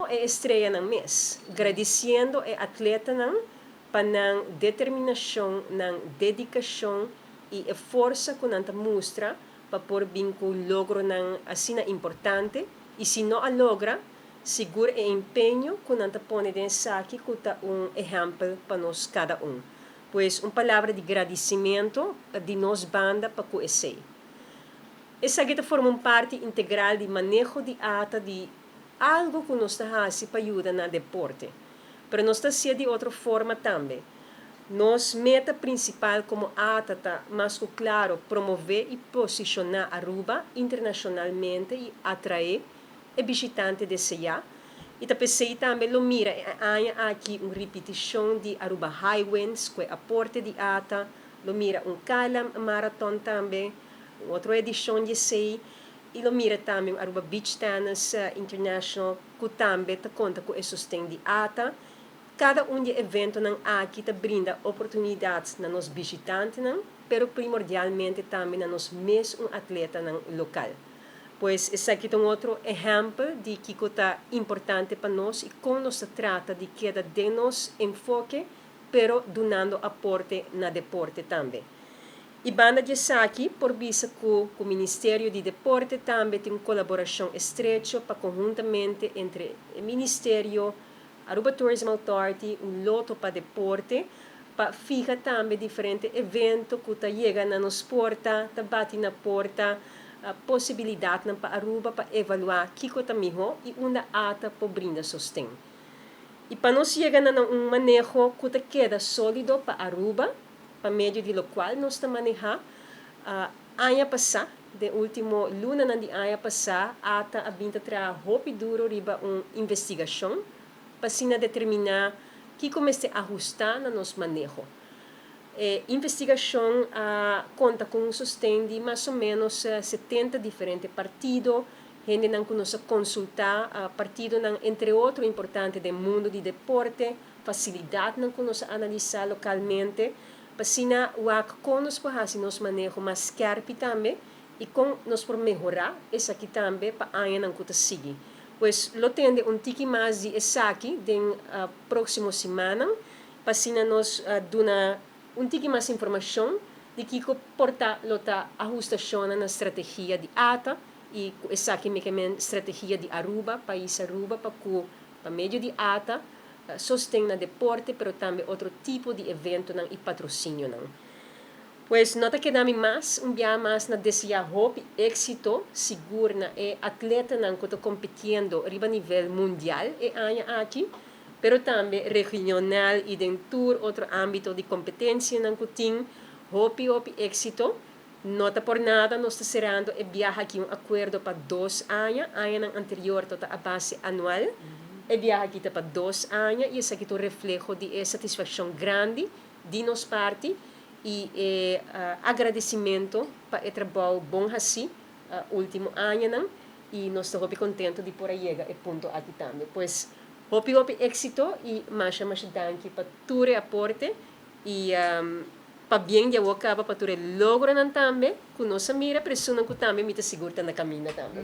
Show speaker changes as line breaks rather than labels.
E estreanan mes, gradiciendo e atletanan pa nan determinacion, nan dedicacion y e forsa cu nan ta mustra pa por bin cu logronan asina importante y, si no a logra, sigur e empeño cu nan ta pone den esaki cu ta un ehempel pa nos cada un. Pues un palabra di gradicimento di nos banda pa cu esey. Esaki ta forma un parti integral di maneho di ATA, di algo cu nos ta haci pa yuda na deporte. Pero nos ta haci'e di otro forma tambe. Nos meta principal como ATA ta mas cu claro promove y posiciona Aruba internacionalmente y atrae e bishitante desea. Y ta p'esey tambe lo mira aña aki un repeticion di Aruba Highwinds, cu aporte di ATA, lo mira un KLM Marathon tambe, un otro edicion di esey, y lo mira tambe un Aruba Beach Tennis International, cu tambe ta conta cu e sosten di ATA. Cada un di e eventonan aki ta brinda oportunidad na nos bishitantenan, pero primordialmente tambe na nos mes atletanan local. Pues esaki ta un otro ehempel di kico ta importante pa nos y con nos ta trata di keda den nos enfoke, pero dunando aporte na deporte tambe. Y banda di esaki, por bisa cu e Ministerio di Deporte tambe tin un colaboracion estrecho pa conhuntamente entre e Ministerio, Aruba Tourism Authority, un Lotto pa Deporte, pa fiha tambe diferente evento cu ta yega na nos porta, ta bati na porta, e posibilidad pa Aruba pa evalua kico ta miho y unda ATA por brinda sosten. Y pa nos yega na un maneho cu ta keda solido pa Aruba, pa medio di locual nos ta maneha, aña pasa, den ultimo luna di aña pasa, ATA a bin ta traha hopi duro riba un investigacion pa asina determina kico mester ahusta na nos maneho. E investigacion a conta cu un sosten di mas o menos 70 diferente partido, hendenan cu nos a consulta, partidonan, entre otro, importante den mundo di deporte, facilidadnan cu nos a analisa localmente, pa asina wak con nos por haci nos maneho mas skerpi tambe y con nos por mehora esaki tambe pa añanan cu ta sigui. Pues lo tende un tiki mas di esaki den proximo siman, pa asina nos duna un tiki mas informacion di kico por ta lo ta ahustacion na strategia di ATA y esaki mes strategia di Aruba, pais Aruba, pa cu pa medio di ATA sosten na deporte, pero tambe otro tipo di eventonan y patrocinionan. Pues no ta keda mi mas, un biaha mas na desea hopi exito, sigur na e atletanan cu ta compitiendo riba nivel mundial e aña aki, pero tambe regional y den tur otro ambito di competencianan cu tin, hopi hopi exito. No ta por nada nos ta cerando e biaha aki un acuerdo pa 2 aña, aña anterior tabata a base anual. E biaha aki ta pa 2 aña y esaki ta un refleho di e satisfaccion grandi di nos parti y e agradecimento pa e trabou bon haci ultimo añanan y nos ta hopi contento di por a yega e punto aki tambe. Pues hopi hopi exito y masha masha danki pa tur e aporte y pabien di awor caba pa tur e logronan tambe cu nos a mira, pero esunnan cu tambe mi ta sigur ta na caminda tambe.